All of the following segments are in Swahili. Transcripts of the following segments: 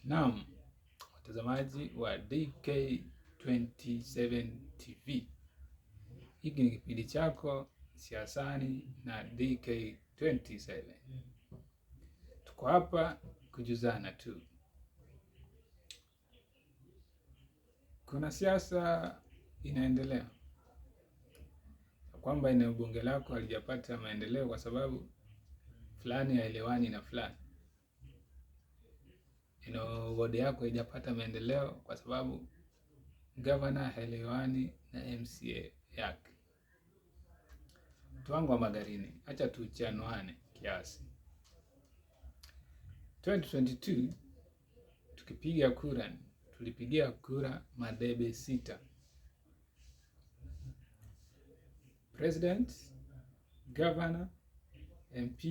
Naam, watazamaji wa DK27 TV, hiki ni kipindi chako Siasani na DK27. Tuko hapa kujuzana tu. Kuna siasa inaendelea kwamba eneo bunge lako halijapata maendeleo kwa sababu fulani haelewani na fulani. Eneo wodi yako haijapata maendeleo kwa sababu gavana haelewani na MCA yake. Watu wangu wa Magarini, acha tuchanuane kiasi. 2022 tukipiga kura, tulipigia kura madebe sita: president, governor, MP,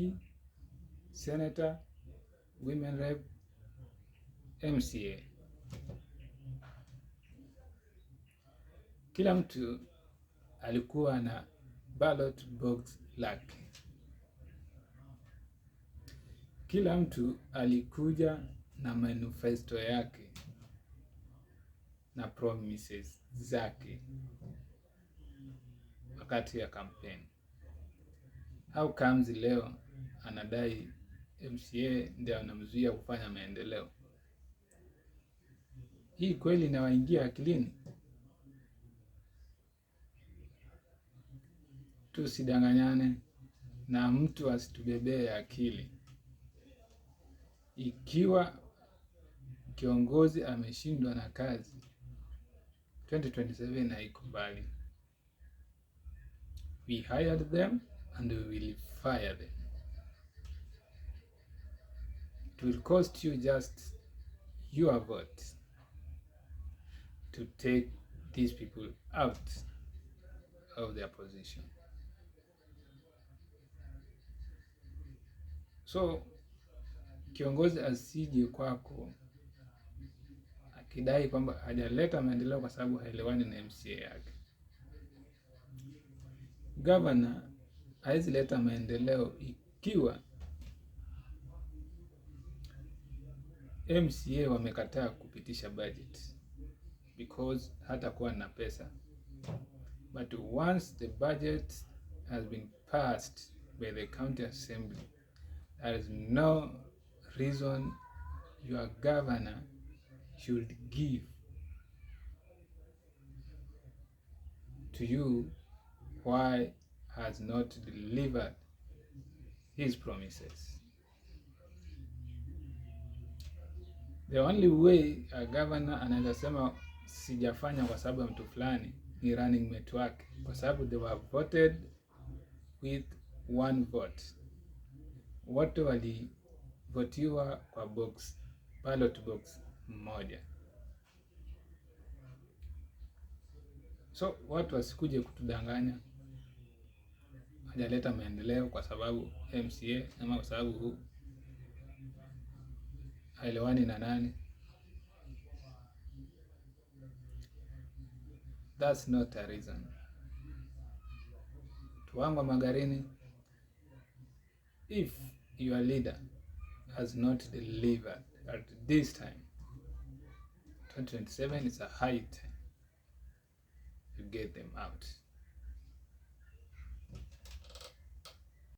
senator, women rep, MCA. Kila mtu alikuwa na ballot box lake. Kila mtu alikuja na manifesto yake na promises zake wakati ya kampeni. How comes leo anadai MCA ndio anamzuia kufanya maendeleo? Hii kweli inawaingia akilini? Tusidanganyane na mtu asitubebee akili. Ikiwa kiongozi ameshindwa na kazi, 2027 haikubali. We hired them and we will fire them. It will cost you just your vote to take these people out of their position. So kiongozi asije kwako akidai kwamba hajaleta maendeleo kwa sababu haelewani na MCA yake. Governor hawezi leta maendeleo ikiwa MCA wamekataa kupitisha budget because hatakuwa na pesa. But once the budget has been passed by the county assembly, there is no reason your governor should give to you why has not delivered his promises. The only way a governor anaweza sema sijafanya kwa sababu ya mtu fulani ni running mate wake, kwa sababu they were voted with one vote. Wote walivotiwa kwa box, ballot box mmoja. So watu wasikuje kutudanganya hajaleta maendeleo kwa sababu MCA ama kwa sababu huu haelewani na nani. That's not a reason. Tuwangu wa Magarini, if your leader has not delivered at this time, 2027 is a high time you get them out.